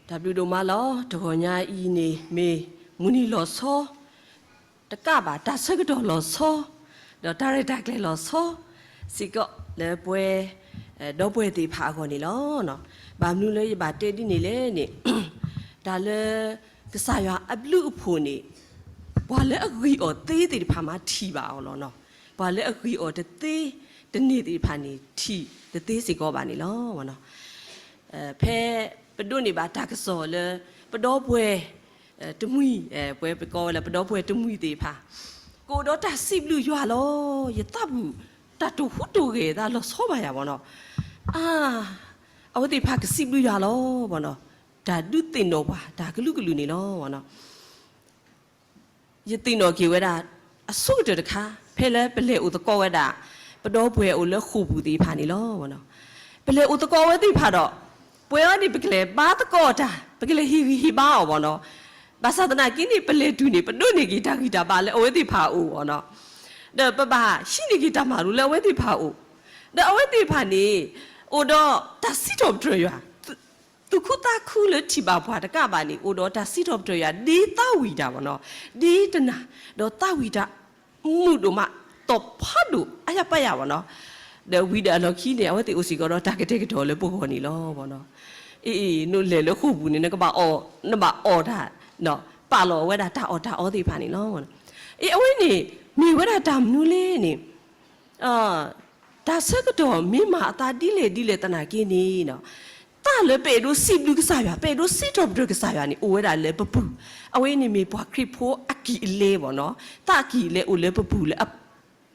တၢ်ဘျုးဒိၣ်မးလီၤ. တဂီၤညါအံၤန့ၣ် မ့ၢ်မုၢ်နံၤလီၤဆီ တကးဘၣ် တၢ်ဆၢကတီၢ်လီၤဆီ ဒီးတၢ်ရဲၣ်တၢ်ကျဲၤလီၤဆီ စ့ၢ်ကီးလၢပဝဲ ဒီပုၢ်ဝဲၢ်သ့ၣ်တဖၣ်အဂီၢ်န့ၣ်လီၤ. ဘၣ်မနုၤလၢယဘၣ်တဲဒ်န့ၣ်လဲၣ်န့ၣ် တၢ်လၢကစၢ်ယွၤအဘျုးအဖှိၣ်န့ၣ် ပှၤလၢအဂ့ၤအီၤသ့သ့ၣ်တဖၣ်မးထံၣ်ဘၣ်အီၤလီၤ. ပှၤလၢအဂ့ၤအီၤတသ့တန့ၢ်သ့ၣ်တဖၣ်န့ၣ် ထံၣ်တသ့စ့ၢ်ကီးဘၣ်န့ၣ်လီၤ. ဖဲပဒိးန့ၢ်ဘၣ်တၢ်ကစီၣ်လၢ ပဒီပုၢ်ဝဲၢ်တမှံၤ, ပဝဲပကိးဝဲလၢပဒီပုၢ်ဝဲၢ်တမှံၤသ့ၣ်တဖၣ် ကအိၣ်ဒီးတၢ်စံးဘျုးယွၤလီၤ. ယသးပူၤတၢ်တိာ်ဟူးတိာ်ဂဲၤသးလီၤဆီဘၣ်ယၤဘၣ်နီၤ. အါ, အဝဲသ့ၣ်တဖၣ်ကစံးဘျုးယွၤလီၤဘၣ်နီၤ. တၢ်ဒုးသ့ၣ်နီၣ်ပှၤ တၢ်ကလုာ်ကလုာ်န့ၣ်လီၤ. ယသ့ၣ်နီၣ်က့ၤဝဲဒၣ် အဆိကတၢၢ်တခါ ဖဲလၢပလဲၤအိၣ်သကိးဝဲဒၣ် ပဒီပုၢ်ဝဲၢ်အိၣ်လၢဃိာ်ပူၤသ့ၣ်တဖၣ်န့ၣ်လီၤ. ပလဲၤအိၣ်သကိးဝဲသ့ၣ်တဖၣ်ဒီး ပဝဲအံၤန့ၣ် ပကလဲၤဘါသကိးတၢ် ပကလဲၤဟ့ၣ်ဂံၢ်ဟ့ၣ်ဘါအီၤဘၣ်နီၤ. ဘၣ်ဆၣ်သနာ်က့န့ၣ် ပလဲၤတုၤန့ၣ် ပဒိးန့ၢ်က့ၤတၢ်ဂံၢ်တၢ်ဘါလၢအဝဲသ့ၣ်တဖၣ်အအိၣ်ဘၣ်နီၤ. ဒီးပဘၣ်ဟံးန့ၢ်က့ၤတၢ်မၤလိလၢအဝဲသ့ၣ်တဖၣ်အအိၣ်, ဒီးအဝဲသ့ၣ်တဖၣ်န့ၣ် အိၣ်ဒီးတၢ်စံးထီၣ်ပတြၢၤယွၤ သူၣ်ခုသးခုလၢထံၣ်ဘၣ်ပှၤတကးဘၣ်န့ၣ် အိၣ်ဒီးတၢ်စံးထီၣ်ပတြၢၤယွၤ ဒ်သးဝံၣ်တၢ်ဘၣ်နီၤ, ဒ်တနၢ်, ဒီးသးဝံၣ်တၢ်မုာ်ဒိၣ်မး သီၣ်ဖးဒိၣ်အါယၤပာ်ယၤဘၣ်နီၤ. ဒီးဝံၤဒီးအလီၢ်ခံန့ၣ် အဝဲသ့ၣ်အိၣ်စ့ၢ်ကီးဒီးတၢ်ကတဲာ်ကတီၤလၢပဂီၢ်န့ၣ်လီၤ. အ့ၣ်, နလဲၤလၢဃိာ်ပူၤန့ၣ် နကဘၣ်အီၣ်, နဘၣ်အီၣ်တၢ်, ပာ်လီၤဝဲဒၣ်တၢ်အီၣ်တၢ်အီသ့ၣ်တဖၣ်န့ၣ်လီၤ. အ့ၣ်, အဝဲန့ၣ် မ့ၢ်ဝဲဒၣ်တၢ်မနုၤလဲၣ်န့ၣ် တၢ်ဆၢကတီၢ်မ့ၢ်မၤအသးဒ်လဲၣ်ဒ်လဲၣ်သနာ်က့န့ၣ်, တၢ်လၢပအဲၣ်ဒိးစံးဘျုးကစၢ်ယွၤ ပအဲၣ်ဒိးစံးထီၣ်ပတြၢၤကစၢ်ယွၤန့ၣ် အိၣ်ဝဲဒၣ်လၢပပူၤ, အဝဲန့ၣ်မ့ၢ်ပှၤခရံာ်ဖိအကံၢ်အလဲဘၣ်နီၤ, တၢ်အကံၢ်အလဲအိၣ်လၢပပူၤလၢအ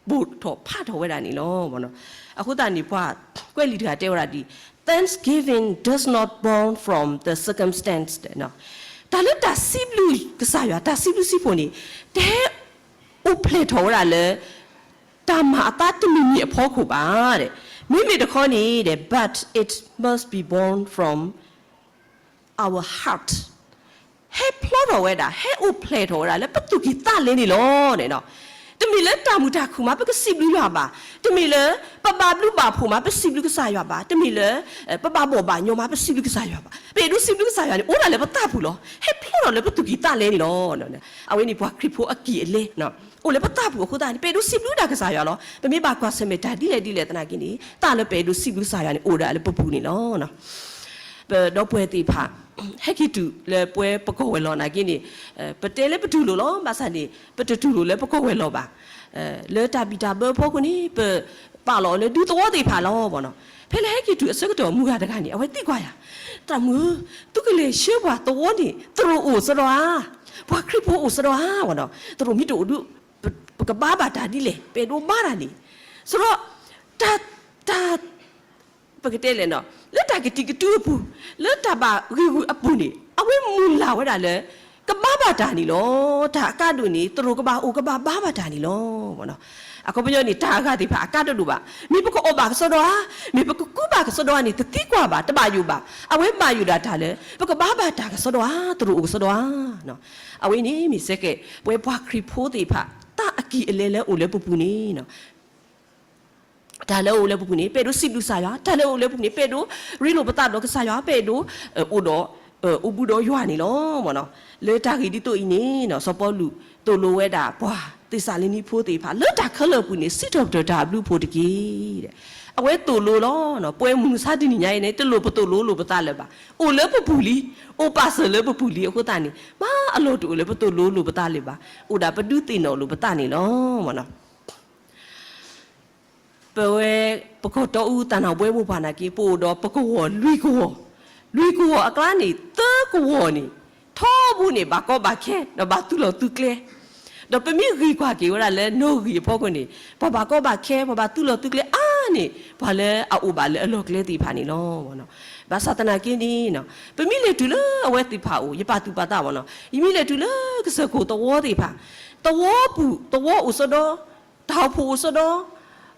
ပိာ်ထီၣ်ဖးထီၣ်ဝဲဒၣ်န့ၣ်လီၤ. အဃိသတးန့ၣ် ပှၤကွဲးလံာ်တဂၤတဲဝဲဒၣ်ဒ် Thanksgiving does not born from the circumstance တၢ်လၢတၢ်စံးဘျုးကစၢ်ယွၤ တၢ်စံးဘျုးစံးဖှိၣ်န့ၣ် တဟဲအိၣ်ဖျဲၣ်ထီၣ်ဝဲဒၣ်လၢ တၢ်မၤအသးတမံၤမံၤအဖီခိၣ်ဘၣ်, မ့မ့ၢ်တခီန့ၣ် but it must be born from our heart ဟဲဖျိထီၣ်ဝဲဒၣ် ဟဲအိၣ်ဖျဲၣ်ထီၣ်ဝဲဒၣ်လၢပသူၣ်ကံၢ်သးလဲန့ၣ်လီၤ. တမ့ၢ်လၢတၢ်မုာ်တၢ်ခုၣ်မး ပကစံးဘျုးယွၤဘၣ်, တမ့ၢ်လၢပဘၣ်ဘျုးဘၣ်ဖှိၣ်မး ပစံးဘျုးကစၢ်ယွၤဘၣ်, တမ့ၢ်လၢ ပဘၣ်ဘီၣ်ဘၣ်ညီမး ပစံးဘျုးကစၢ်ယွၤဘၣ်, ပအဲၣ်ဒိးစံးဘျုးကစၢ်ယွၤန့ၣ် အိၣ်ဒၣ်လၢပသးပူၤလီၤ. ဟဲဖျိထီၣ်လၢပသူၣ်ကံၢ်သးလဲန့ၣ်လီၤ. အဝဲန့ၣ်ပှၤခရံာ်ဖိအကံၢ်အလဲ အိၣ်လၢပသးပူၤအဃိသတးန့ၣ် ပအဲၣ်ဒိးစံးဘျုးဒၣ်ကစၢ်ယွၤလီၤ. ပမ့ၢ်ဘၣ်ကွၢ်ဆၢၣ်မဲာ်တၢ်ဒ်လဲၣ်ဒ်လဲၣ်သနာ်က့န့ၣ် တၢ်လၢပအဲၣ်ဒိးစံးဘျုးကစၢ်ယွၤန့ၣ် အိၣ်ဒၣ်လၢပပူၤန့ၣ်လီၤ. ပဒီပုၢ်ဝဲၢ်သ့ၣ်တဖၣ် ဟဲက့ၤတုၤလၢပဝဲပကီၢ်ဝဲၤလီၢ်နာ်က့န့ၣ်, ပတဲလၢပတူၢ်လိာ်လီၤ, ဘၣ်ဆၣ်န့ၣ် ပတတူၢ်လိာ်လၢပကီၢ်ဝဲၤလီၢ်ဘၣ်. လၢတၢ်ဘံၣ်တၢ်ဘၢအဖီခိၣ်န့ၣ် ပပာ်လီၤအီၤလၢဒူသဝီသ့ၣ်တဖၣ်လီၤ. ဖဲလၢဟဲက့ၤတုၤအဆၢကတီၢ်မုၢ်ဂၤတဂၤန့ၣ် အဝဲသံကွၢ်ယၤ, တၢ်မုၣ်ဧၢ, သုကလဲၤဆှၢပှၤသဝီန့ၣ် သရိာ်အိၣ်စ့ၢ်ကီးဧါ, ပှၤခရံာ်ဖိအိၣ်စ့ၢ်ကီးဧါနီၤ, သရိာ်မ့ၢ်တအိၣ်ဒီး ပကဘါဘၣ်တၢ်ဒ်လဲၣ်, ပအဲၣ်ဒိးဘါတၢ်န့ၣ်, စ့ၢ်ကီး တၢ် တၢ် ပကတဲလဲၣ်နီၤ, လၢတၢ်ကတံာ်ကတူာ်အပူၤ, လၢတၢ်ဘၣ်ဂံာ်ဂူာ်အပူၤန့ၣ် အဝဲမုၢ်လၢ်ဝဲဒၣ်လၢ ကဘါဘၣ်တၢ်န့ၣ်လီၤ. တၢ်အကါဒိၣ်န့ၣ် သရိာ်ကဘၣ်အိၣ်ကဘၣ်ဘါဘၣ်တၢ်န့ၣ်လီၤ. အခီပညီန့ၣ် တၢ်အဂၤသ့ၣ်တဖၣ်အကါဒိၣ်ဒိၣ်ဘၣ်, မ့ၢ်ပကအီၣ်ဘၣ်ကစီဒီဧါ, မ့ၢ်ပကကူဘၣ်ကစီဒီဧါန့ၣ် တသံကွၢ်ဘၣ်, တဘၣ်ယိၣ်ဘၣ်. အဝဲဘၣ်ယိၣ်ဒၣ်တၢ်လၢ ပကဘါဘၣ်တၢ်ကစီဒီဧါ, သရိာ်အိၣ်ကစီဒီဧါ. အဝဲန့ၣ်မ့ၢ်စ့ၢ်ကီး ပဝဲပှၤခရံာ်ဖိသ့ၣ်တဖၣ် တၢ်အကံၢ်အလဲလၢအိၣ်လၢပပူၤန့ၣ် တၢ်လၢအအိၣ်လၢပပူၤန့ၣ် ပအဲၣ်ဒိးစံးဘျုးကစၢ်ယွၤ, တၢ်လၢအအိၣ်လၢပပူၤန့ၣ် ပအဲၣ်ဒိးရ့လိာ်ပသးဒီးကစၢ်ယွၤ, ပအဲၣ်ဒိး အိၣ်ဒီး အိၣ်ဘူးဒီးယွၤန့ၣ်လီၤ. လၢတၢ်ဂ့ၢ်ဒ်သိးအံၤန့ၣ် စီၤပီလူးသိၣ်လိဝဲဒၣ်ပှၤသ့းစၤလနံဖိသ့ၣ်တဖၣ် လၢတၢ်ခဲလၢာ်အပူၤန့ၣ် စံးထီၣ်ပတြၢၤတၢ်အဘျုးအဖှိၣ်တက့ၢ်. အဝဲသိၣ်လိလီၤ. ပဝဲမုၢ်မဆါတနံၤညါအံၤန့ၣ် တလိၣ်ပသိၣ်လိလိာ်ပသးလၢၤဘၣ်. အိၣ်လၢပပူၤလံ, အိၣ်ပာ်စၢၤလၢပပူၤလံအဃိသတးန့ၣ် မ့ၢ်အလီၢ်တအိၣ်လၢပသိၣ်လိလိာ်ပသးလၢၤဘၣ်. အိၣ်ဒၣ်ပဒုးသ့ၣ်နီၣ်လိာ်ပသးန့ၣ်လီၤ. ပဝဲ ပကီၢ်တီအူသးနၢ်ဝဲမိၢ်ပှၢ်နာ်က့ ပအိၣ်ဒီးပကဝီၤလွံၢ်ကဝီၤ, လွံၢ်ကဝီၤအကျါန့ၣ် သၢကဝီၤန့ၣ် ထီဘိန့ၣ် ဘၣ်ကီဘၣ်ခဲ ဒီးဘၣ်သုးလီၢ်သုးကျဲ, ဒီးပမ့ၢ်ဂံၢ်ကွၢ်က့ၤဝဲဒၣ်လၢနီၣ်ဂံၢ်အဖီခိၣ်န့ၣ် ပှၤဘၣ်ကီဘၣ်ခဲ ပှၤဘၣ်သုးလီၢ်သုးကျဲအါန့ၣ် ပှၤလၢအအိၣ်ဘၣ်လၢအလီၢ်ကျဲသ့ၣ်တဖၣ်န့ၣ်လီၤ. ဘၣ်ဆၣ်သနာ်က့န့ၣ် ပမ့ၢ်လဲၤတုၤလၢအဝဲသ့ၣ်တဖၣ်အိၣ် ယပာ်သူၣ်ပာ်သးဘၣ်နီၤ, ယမ့ၢ်လဲၤတုၤလၢကစၢၢ်ခိၣ်သဝီသ့ၣ်တဖၣ်, သဝီပူၤ သဝီအိၣ်စ့ၢ်ကီး တၢ်အိၣ်ဖှိၣ်အိၣ်စ့ၢ်ကီး,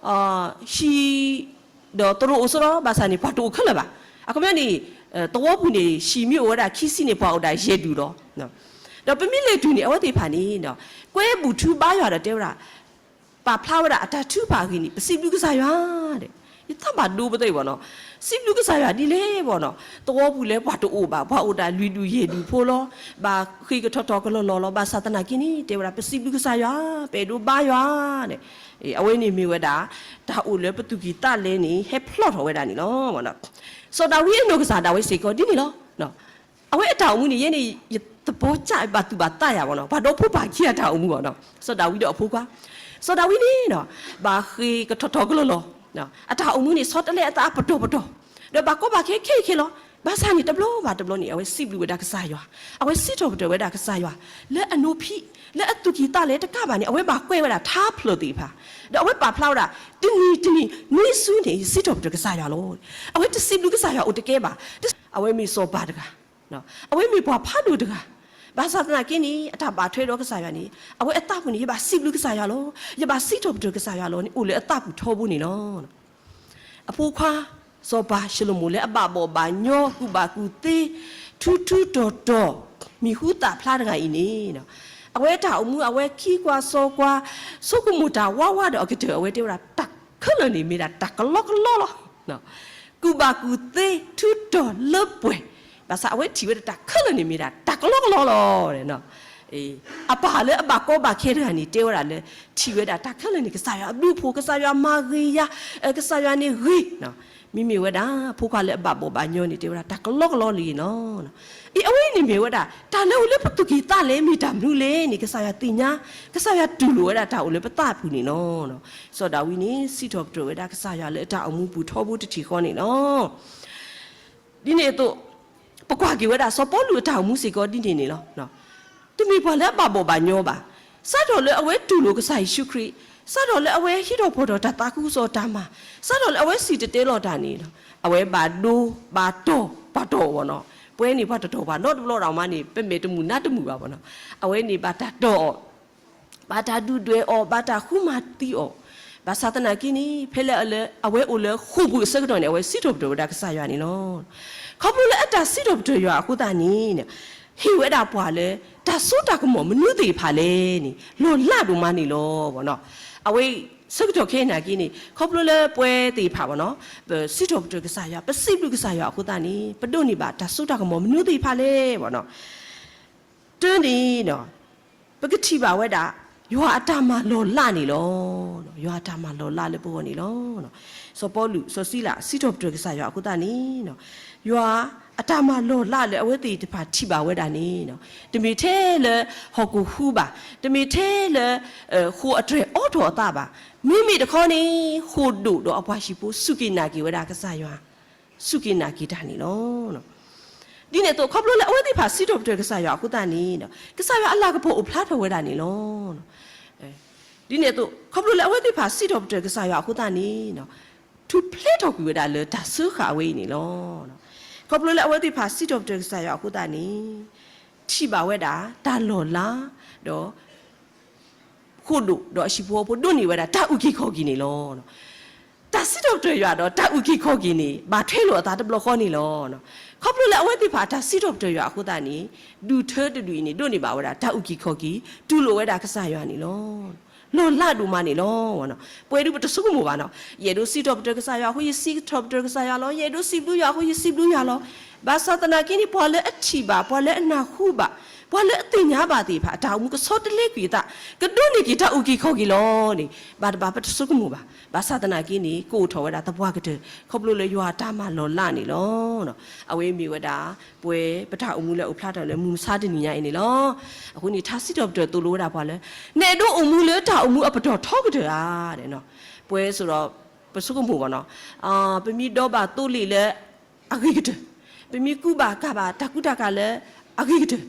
ဟံၣ် ဒီးသရိာ်အိၣ်စ့ၢ်ကီး ဘၣ်ဆၣ်န့ၣ် ပှၤတအိၣ်ခဲလၢာ်ဘၣ်. အခီပညီန့ၣ် သဝီပူၤန့ၣ် ဟံၣ်မ့ၢ်အိၣ်ဝဲဒၣ်ခံဆံန့ၣ် ပှၤအိၣ်ဒၣ်ယဲၢ်ဒူၣ်လီၤ. ဒီးပမ့ၢ်လဲၤတုၤန့ၣ် အဝဲသ့ၣ်တဖၣ်န့ၣ် ကွဲဘူးထုဘါယွၤဒီးတဲဝဲဒၣ် ပာ်ဖျါဝဲဒၣ်အတၢ်ထုကဖၣ်အဂ့ၢ်န့ၣ် ပစံးဘျုးကစၢ်ယွၤဒီး ယသးဘၣ်ဒိပသ့ၣ်ဘၣ်နီၤ, စံးဘျုးကစၢ်ယွၤဒ်လဲၣ်ဘၣ်နီၤ, သဝီပူၤလၢပှၤတအိၣ်ဘၣ်, ပှၤအိၣ်ဒၣ်လွံၢ်ဒူၣ်ယဲၢ်ဒူၣ်ဖိလီၤ, ဘၣ်ဃ့ကထီထီကလီလီလီၤ, ဘၣ်ဆၣ်သနာ်က့န့ၣ် တဲဝဲဒၣ် ပစံးဘျုးကစၢ်ယွၤ, ပအဲၣ်ဒိးဘါယွၤန့ၣ်, အဝဲန့ၣ်မ့ၢ်ဝဲဒၣ် တၢ်အိၣ်လၢပသူၣ်ကံၢ်သးလဲန့ၣ် ဟဲဖျီၣ်ထီၣ်ဝဲဒၣ်န့ၣ်လီၤ. စီၤဒၤဝံးအနီၢ်ကစၢ်ဒၣ်ဝဲစ့ၢ်ကီးဒ်န့ၣ်လီၤ. အဝဲအတၢ်အိၣ်မူန့ၣ် ယဲန့ၣ် ယသဘီကၢ်ဘၣ်သူၣ်ဘၣ်သးယၤဘၣ်နီၤ, ပှၤဒီဖိပၢ်ခံဂၤအတၢ်အိၣ်မူဘၣ်နီၤ, စီၤဒၤဝံးဒီးအဖိခွါ, စီၤဒၤဝံးန့ၣ်နီၤ, ဘၣ်ဃ့ကထီထီကလီလီၤ, အတၢ်အိၣ်မူန့ၣ် ဆီတလဲအသးအပတီၢ်ပတီၢ်, ဒီးဘၣ်ကီဘၣ်ခဲခဲအံၤခဲလီၤ, ဘၣ်ဆၣ်န့ၣ် တဘျီဘၣ်တဘျီန့ၣ် အဝဲစံးဘျုးဝဲဒၣ်ကစၢ်ယွၤ, အဝဲစံးထီၣ်ပတြၢၤဝဲဒၣ်ကစၢ်ယွၤ လၢအနိဖံး, လၢအသူၣ်ကံၢ်သးလဲတကးဘၣ်န့ၣ် အဝဲဘၣ်ကွဲးဝဲဒၣ်ထါဖျၢၣ်သ့ၣ်တဖၣ်, ဒီးအဝဲပာ်ဖျါဝဲဒၣ် တနံၤတနံၤ နွံစုန့ၣ် ယစံးထီၣ်ပတြၢၤကစၢ်ယွၤလီၤ. အဝဲတစံးဘျုးကစၢ်ယွၤအိၣ်တကဲဘၣ်, အဝဲမ့ၢ်စီၤပၤတဂၤ, အဝဲမ့ၢ်ပှၤဖးဒိၣ်တဂၤ, ဘၣ်ဆၣ်သနာ်က့န့ၣ် အတၢ်ဘၣ်ထွဲဒီးကစၢ်ယွၤန့ၣ် အဝဲအသးပူၤန့ၣ် ယဘၣ်စံးဘျုးကစၢ်ယွၤလီၤ, ယဘၣ်စံးထီၣ်ပတြၢၤကစၢ်ယွၤလီၤန့ၣ် အိၣ်လၢအသးပူၤထီဘိန့ၣ်လီၤ. အဖိခွါ စီၤပၤၡလိၤမိၣ်လၢအဘၣ်ဘီၣ်ဘၣ်ညီ ကူၣ်ဘၣ်ကူၣ်သ့ ထူထူတီၤတီၤ မံၤဟူသၣ်ဖျါတဂၤအံၤန့ၣ်, အဝဲတၢ်အိၣ်မူအဝဲခံကွၢ်စီကွၢ် ဆိကမိၣ်တၢ်ဝးဝးဒီးအကတၢၢ် အဝဲတဲဝဲဒၣ်တၢ်ခဲလၢာ်န့ၣ်မ့ၢ်ဒၣ်တၢ်ကလီကလီလီၤ. ကူၣ်ဘၣ်ကူၣ်သ့ထူတီၤလၢပှဲၤ, ဘၣ်ဆၣ်အဝဲထံၣ်ဝဲဒၣ်တၢ်ခဲလၢာ်န့ၣ်မ့ၢ်ဒၣ်တၢ်ကလီကလီလီၤ. အပၢ်လၢအဘၣ်ကီဘၣ်ခဲတဂၤန့ၣ် တဲဝဲဒၣ်လၢ ထံၣ်ဝဲဒၣ်တၢ်ခဲလၢာ်န့ၣ် ကစၢ်ယွၤအဘျုးအဖှိၣ်, ကစၢ်ယွၤမၤဂ့ၤယၤ, ကစၢ်ယွၤန့ၣ်ဂ့ၤ, မ့မ့ၢ်ဝဲဒၣ် ဖိခွါလၢအဘၣ်ဘီၣ်ဘၣ်ညီန့ၣ် တဲဝဲဒၣ်တၢ်ကလီကလီလံလီၤ. အံၤအဝဲန့ၣ်မ့ၢ်ဝဲဒၣ် တၢ်လၢအိၣ်လၢပသူၣ်ကံၢ်သးလဲမ့ၢ်တၢ်မနုၤလဲၣ်န့ၣ် ကစၢ်ယွၤသ့ၣ်ညါ, ကစၢ်ယွၤတူၢ်လိာ်ဝဲဒၣ်တၢ်အိၣ်လၢပသးအပူၤန့ၣ်လီၤ. စီၤဒၤဝံးန့ၣ် စံးထီၣ်ပတြၢၤဝဲဒၣ်ကစၢ်ယွၤလၢအတၢ်အိၣ်မူပူၤထီဘိတထံၣ်ဃီန့ၣ်လီၤ. ဒ်န့ၣ်အသိး ပကွၢ်က့ၤဝဲဒၣ်စီၤပီလူးအတၢ်အိၣ်မူစ့ၢ်ကီးဒ်န့ၣ်န့ၣ်လီၤ. တမ့ၢ်ပှၤလၢအဘၣ်ဘီၣ်ဘၣ်ညီဘၣ်. စးထီၣ်လၢအဝဲတူၢ်လိာ်ကစၢ်ယ့ၣ်ၡူးခရံာ်, စးထီၣ်လၢအဝဲဟံးထီၣ်ဖီၣ်ထီၣ်တၢ်သးခုကစီၣ်တၢ်မၤ, စးထီၣ်လၢအဝဲစံၣ်တဲၤတဲလီၤတၢ်န့ၣ်, အဝဲဘၣ်ဒိ ဘၣ်တီၢ် ဘၣ်တီၢ်အီၤဘၣ်နီၤ. ပှၤန့ၣ်ပှၤတတီၢ်ဘၣ်နီတဘျီဒီးမးန့ၣ် ပမဲာ်တမုာ်နါတမုာ်ဘၣ်ဘၣ်နီၤ. အဝဲန့ၣ်ဘၣ်တၢ်တီၢ်အီၤ ဘၣ်တၢ်ဒုၣ်ဒွဲၣ်အီၤ, ဘၣ်တၢ်ဃုမၤသံအီၤ, ဘၣ်ဆၣ်သနာ်က့န့ၣ် ဖဲလၢအဝဲအိၣ်လၢဃိာ်ပူၤအဆၢကတီၢ်န့ၣ် အဝဲစံးထီၣ်ပတြၢၤဝဲဒၣ်ကစၢ်ယွၤန့ၣ်လီၤ. ခီဖျိလၢအတၢ်စံးထီၣ်ပတြၢၤယွၤအဃိသတးန့ၣ် ဟ့ၣ်ဝဲဒၣ်ပှၤလၢ တၢ်စိတၢ်ကမီၤမနုၤသ့ၣ်တဖၣ်လဲၣ်န့ၣ် လီၤလးဒိၣ်မးန့ၣ်လီၤ. အဝဲဆၢကတီၢ်ခဲအံၤနာ်က့န့ၣ် ခီဖျိလၢပှၤသ့ၣ်တဖၣ်ဘၣ်နီၤ ပစံးထီၣ်ပတြၢၤကစၢ်ယွၤ ပစံးဘျုးကစၢ်ယွၤအဃိသတးန့ၣ် ပဒိးန့ၢ်ဘၣ်တၢ်စိတၢ်ကမီၤမနုၤသ့ၣ်တဖၣ်လဲၣ်ဘၣ်နီၤ. တၢ်န့ၣ် ပကထံၣ်ဘၣ်ဝဲဒၣ် ယွၤအတၢ်မၤလီၤလးန့ၣ်လီၤ. ယွၤအတၢ်မၤလီၤလးလၢပဂီၢ်န့ၣ်လီၤ. စီၤပီလူး စီၤစံလး စံးထီၣ်ပတြၢၤကစၢ်ယွၤအဃိသတးန့ၣ် ယွၤအတၢ်မၤလီၤလးလၢအဝဲသ့ၣ်တဖၣ်ထံၣ်ဘၣ်ဝဲဒၣ်န့ၣ် တမ့ၢ်ထဲလၢဟီၣ်ခိၣ်ဟူဘၣ်, တမ့ၢ်ထဲလၢ ဃိာ်အတြဲၤအိးထီၣ်အသးဘၣ်, မ့မ့ၢ်တခီန့ၣ် ဃိာ်ဒိၣ်ဒီးအပှၤဟံၣ်ဖိစူၢ်က့ၤနာ်က့ၤဝဲဒၣ်ကစၢ်ယွၤ စူၢ်က့ၤနာ်က့ၤတၢ်န့ၣ်လီၤ. ဒ်န့ၣ်အသိး ခီဖျိလၢအဝဲသ့ၣ်တဖၣ်စံးထီၣ်ပတြၢၤကစၢ်ယွၤအဃိသတးန့ၣ် ကစၢ်ယွၤအလၤကပီၤအိၣ်ဖျါထီၣ်ဝဲဒၣ်န့ၣ်လီၤ. ဒ်န့ၣ်အသိး ခီဖျိလၢအဝဲသ့ၣ်တဖၣ်စံးထီၣ်ပတြၢၤကစၢ်ယွၤအဃိသတးန့ၣ် ထူၣ်ဖျဲးထီၣ်ကွံာ်ဝဲဒၣ်လၢတၢ်စၢဃာ်အဝဲအံၤန့ၣ်လီၤ. ခီဖျိလၢအဝဲသ့ၣ်တဖၣ်စံးထီၣ်ပတြၢၤကစၢ်ယွၤအဃိသတးန့ၣ် ထံၣ်ဘၣ်ဝဲဒၣ်တၢ်လီၤလး ဒီး ဃိာ်ဒိၣ်ဒီးအဟံၣ်ဖိဃီဖိဒိးန့ၢ်ဝဲဒၣ်တၢ်အုၣ်က့ၤခီၣ်က့ၤန့ၣ်လီၤ. တၢ်စံးထီၣ်ပတြၢၤယွၤဒီးတၢ်အုၣ်က့ၤခီၣ်က့ၤန့ၣ် ဘၣ်ထွဲလိာ်အသးတဘျီဃီန့ၣ်လီၤ. ခီဖျိလၢအဝဲသ့ၣ်တဖၣ်တၢ်စံးထီၣ်ပတြၢၤယွၤအဃိသတးန့ၣ် ဒူၣ်ထၢတဒူၣ်အံၤန့ၣ် ဒိးန့ၢ်ဘၣ်ဝဲဒၣ်တၢ်အုၣ်က့ၤခီၣ်က့ၤ တူၢ်လိာ်ဝဲဒၣ်ကစၢ်ယွၤန့ၣ်လီၤ. လီၤလးဒိၣ်မးန့ၣ်လီၤ. ပှဲၤဒုးပတဆိကမိၣ်ဘၣ်နီၤ, ယအဲၣ်ဒိးစံးထီၣ်ပတြၢၤကစၢ်ယွၤအဃိ ယစံးထီၣ်ပတြၢၤကစၢ်ယွၤလီၤ. ယအဲၣ်ဒိးစံးဘျုးယွၤအဃိ ယစံးဘျုးယွၤလီၤ. ဘၣ်ဆၣ်သနာ်က့န့ၣ် ပှၤလၢအထံၣ်ဘၣ်, ပှၤလၢအနၢ်ဟူဘၣ်, ပှၤလၢအသ့ၣ်ညါဘၣ်သ့ၣ်တဖၣ် အတၢ်အိၣ်မူကဆီတလဲကွံာ်အသး, ကဒိးန့ၢ်က့ၤတၢ်အုၣ်က့ၤခီၣ်က့ၤလီၤန့ၣ် ဘၣ်တဘၣ်ပတဆိကမိၣ်ဘၣ်. ဘၣ်ဆၣ်သနာ်က့န့ၣ် ကအိၣ်ထီၣ်ဝဲဒၣ်သပှၢ်ကတၢၢ် ခီဖျိလၢယွၤအတၢ်မၤလီၤလးန့ၣ်လီၤ. အဝဲမ့ၢ်ဝဲဒၣ် ပှဲၤပတၢ်အိၣ်မူလၢအအိၣ်ဖျါထီၣ်လၢမုၢ်မဆါတနံၤညါအံၤန့ၣ်လီၤ. အဃိန့ၣ် ထါစံးထီၣ်ပတြၢၤသိၣ်လိဝဲဒၣ်ပှၤလၢ နအဲၣ်ဒိးအိၣ်မူလၢတၢ်အိၣ်မူအပတီၢ်ထီကတၢၢ်ဧါ. ပှဲၤစိဒီး ပဆိကမိၣ်ဘၣ်နီၤ, ပမ့ၢ်ဒီးဘၣ်သိလ့ၣ်လၢအဂ့ၤကတၢၢ်, ပမ့ၢ်ကူဘၣ်ကၤဘၣ်တၢ်ကူတၢ်ကၤလၢအဂ့ၤကတၢၢ်,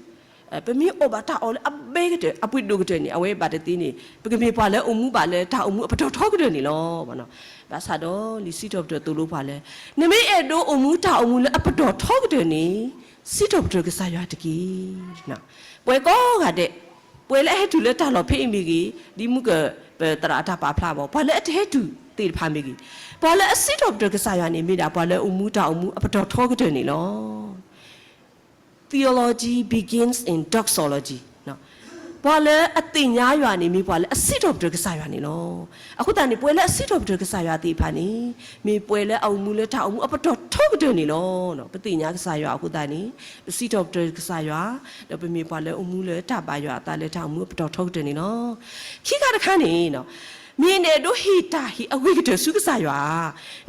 ပမ့ၢ်အီၣ်ဘၣ်တၢ်အီၣ်လၢအဘဲကတၢၢ် အပှ့ၤဒိၣ်ကတၢၢ်န့ၣ် အဝဲဘၣ်တသ့န့ၣ် ပကမ့ၢ်ပှၤလၢအိၣ်မူဘၣ်လၢတၢ်အိၣ်မူအပတီၢ်ထီကတၢၢ်န့ၣ်လီၤ. ဘၣ်ဆၣ်ဒီးလံာ်စံးထီၣ်ပတြၢၤသိၣ်လိပှၤလၢ နမ့ၢ်အဲၣ်ဒိးအိၣ်မူတၢ်အိၣ်မူလၢအပတီၢ်ထီကတၢၢ်န့ၣ် စံးထီၣ်ပတြၢၤကစၢ်ယွၤတက့ၢ်. ပှၤကိးဂၤဒဲး, ပှၤလၢအဟဲတုၤလၢတၢ်လီၢ်ဖဲအံၤမ့ၢ်ဂ့ၤ, ဒ်မုၢ်ကပသရၣ်အတၢ်ပာ်ဖျါဘၣ်, ပှၤလၢအတဟဲတုၤသ့ၣ်တဖၣ်မ့ၢ်ဂ့ၤ, ပှၤလၢအစံးထီၣ်ပတြၢၤကစၢ်ယွၤန့ၣ် မ့ၢ်ဒၣ်ပှၤလၢအိၣ်မူတၢ်အိၣ်မူအပတီၢ်ထီကတၢၢ်န့ၣ်လီၤ. Theology begins in doxology. ပှၤလၢအသ့ၣ်ညါယွၤန့ၣ် မ့ၢ်ပှၤလၢအစံးထီၣ်ပတြၢၤကစၢ်ယွၤန့ၣ်လီၤ. အဃိသတးန့ၣ် ပဝဲလၢအစံးထီၣ်ပတြၢၤကစၢ်ယွၤသ့ၣ်တဖၣ်န့ၣ် မ့ၢ်ပဝဲလၢအအိၣ်မူလၢတၢ်အိၣ်မူအပတီၢ်ထီကတၢၢ်န့ၣ်လီၤ. ပသ့ၣ်ညါကစၢ်ယွၤအဃိသတးန့ၣ် ပစံးထီၣ်ပတြၢၤကစၢ်ယွၤ, ဒီးပမ့ၢ်ပှၤလၢအိၣ်မူလၢတၢ်ဘၣ်ယွၤအသးလၢတၢ်အိၣ်မူအပတီၢ်ထီကတၢၢ်န့ၣ်လီၤ. ခံခါတခါန့ၣ် မ့ၢ်နအဲၣ်ဒိးဟ့ၣ်တၢ်ဟ့ၣ်အဂ့ၤကတၢၢ်ဆူကစၢ်ယွၤ,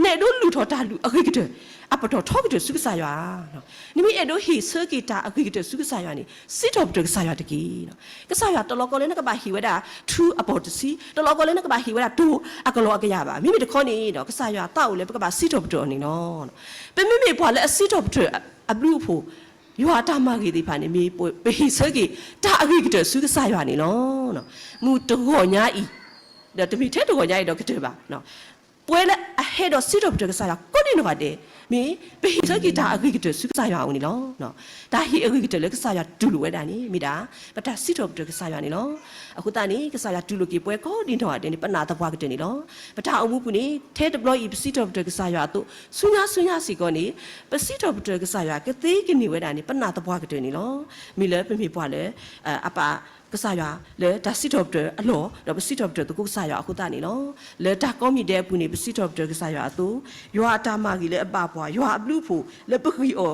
နအဲၣ်ဒိးလုၢ်ထီၣ်တၢ်လုၢ်အဂ့ၤကတၢၢ် အပတီၢ်ထီကတၢၢ်ဆူကစၢ်ယွၤ, နမ့ၢ်အဲၣ်ဒိးဟ့ၣ်ဆၢက့ၤတၢ်အဂ့ၤကတၢၢ်ဆူကစၢ်ယွၤန့ၣ် စံးထီၣ်ပတြၢၤကစၢ်ယွၤတက့ၢ်. ကစၢ်ယွၤတလီၤကီလၢနကဘၣ်ဟ့ၣ်ဝဲဒၣ်ထူအဘီၣ်တဆံ, တလီၤကီလၢနကဘၣ်ဟ့ၣ်ဝဲဒၣ်တိၤအကလီအကယၤဘၣ်. မ့မ့ၢ်တခီန့ၣ်ဒီး ကစၢ်ယွၤသးအိၣ်လၢပကဘၣ်စံးထီၣ်ပတြၢၤအီၤန့ၣ်လီၤ. ပမ့မ့ၢ်ပှၤလၢအစံးထီၣ်ပတြၢၤအဘျုးအဖှိၣ်, ယွၤအတၢ်မၤဂ့ၤသ့ၣ်တဖၣ်န့ၣ် မ့ၢ်ပဟ့ၣ်ဆၢက့ၤတၢ်အဂ့ၤကတၢၢ်ဆူကစၢ်ယွၤန့ၣ်လီၤ. မုၢ်တဂီၤညါအံၤ, ဒီးတမ့ၢ်ထဲတဂီၤညါအံၤဒီးကတၢၢ်ဘၣ် ပဝဲလၢအဟဲဒီးစံးထီၣ်ပတြၢၤကစၢ်ယွၤကိးဒံနီၢ်ဂၤဒဲး, မ့ၢ်ပဟ့ၣ်ဆၢက့ၤတၢ်အဂ့ၤကတၢၢ်ဆူကစၢ်ယွၤအအိၣ်န့ၣ်လီၤ. တၢ်ဟ့ၣ်အဂ့ၤကတၢၢ်လၢကစၢ်ယွၤတူၢ်လိာ်ဝဲဒၣ်န့ၣ် မ့ၢ်ဒၣ် ပတၢ်စံးထီၣ်ပတြၢၤကစၢ်ယွၤန့ၣ်လီၤ. အဃိသတးန့ၣ် ကစၢ်ယွၤတူၢ်လိာ်က့ၤပှၤကိးဒံနီၢ်ဂၤဒဲးန့ၣ် ပနာ်သပှၢ်ကတၢၢ်န့ၣ်လီၤ. ပတၢ်အိၣ်မူပူၤန့ၣ် ထဲတဘျီအံၤ ပစံးထီၣ်ပတြၢၤကစၢ်ယွၤအသိး ဆူညါဆူညါစ့ၢ်ကီးန့ၣ် ပစံးထီၣ်ပတြၢၤကစၢ်ယွၤကသ့ကန့ၢ်ဝဲဒၣ်န့ၣ် ပနာ်သပှၢ်ကတၢၢ်န့ၣ်လီၤ. မ့ၢ်လၢပမ့ၢ်ပှၤလၢ အပာ်ကစၢ်ယွၤလၢတၢ်စံးထီၣ်ပတြၢၤအလီၢ် ဒီးပစံးထီၣ်ပတြၢၤသကိးကစၢ်ယွၤအဃိသတးန့ၣ်လီၤ. လၢတၢ်ကိးမံၤဒဲးအပူၤန့ၣ် ပစံးထီၣ်ပတြၢၤကစၢ်ယွၤအသိး, ယွၤအတၢ်မၤဂ့ၤလၢအဘၣ်ပှၤ, ယွၤအဘျုးအဖှိၣ်လၢပဂံၢ်အီၤ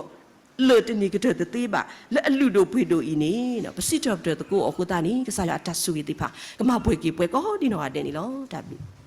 လၢာ်တန့ၢ်ကတၢၢ်တသ့ဘၣ်, လၢအလုၢ်ဒိၣ်ပှ့ၤဒိၣ်အံၤန့ၣ် ပစံးထီၣ်ပတြၢၤသကိးအီၤအဃိသတးန့ၣ် ကစၢ်ယွၤအတၢ်ဆိၣ်ဂ့ၤသ့ၣ်တဖၣ် ကမၤပှဲၤက့ၤပှၤကိးဒံနီၢ်ဂၤဒဲးန့ၣ်လီၤ. တၢ်ဘျုး